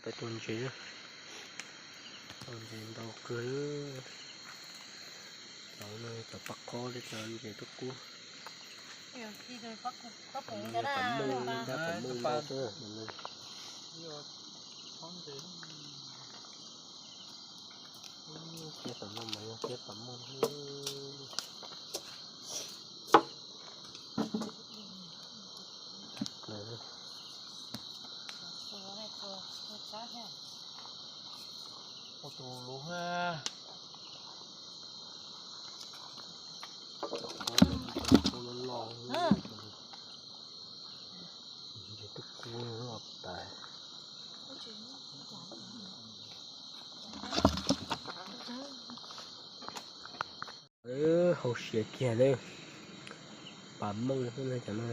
Peb tua ntses, tua ntses ntau kawg. Cov no cov paj qob thiab cov ntses tuaj kub. Pam mooj, pam mooj ntau xwb. Thiab tom no mas yog thiab pam mooj. Ua tus lus ha. Los los tus kub los tas. Hau siav kiag na. Pam mooj xwb na cov no.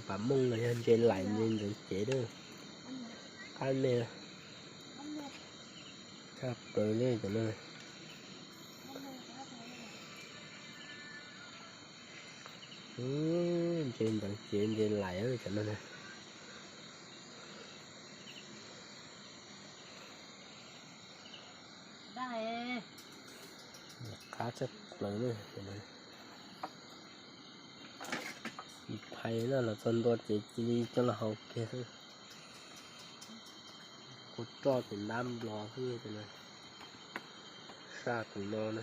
Pam mooj los yog ntses laim ntses ntxeev cev na. Qab me tshaj plaws li cov no. Ntses ntxeev cev ntses laim cov no na. Qab tshaj plaws na. Phais na los txog ntua ces cia li coj los hau kiag xwb. Kua roj ces ntab nplos xwb. Saj tus no na.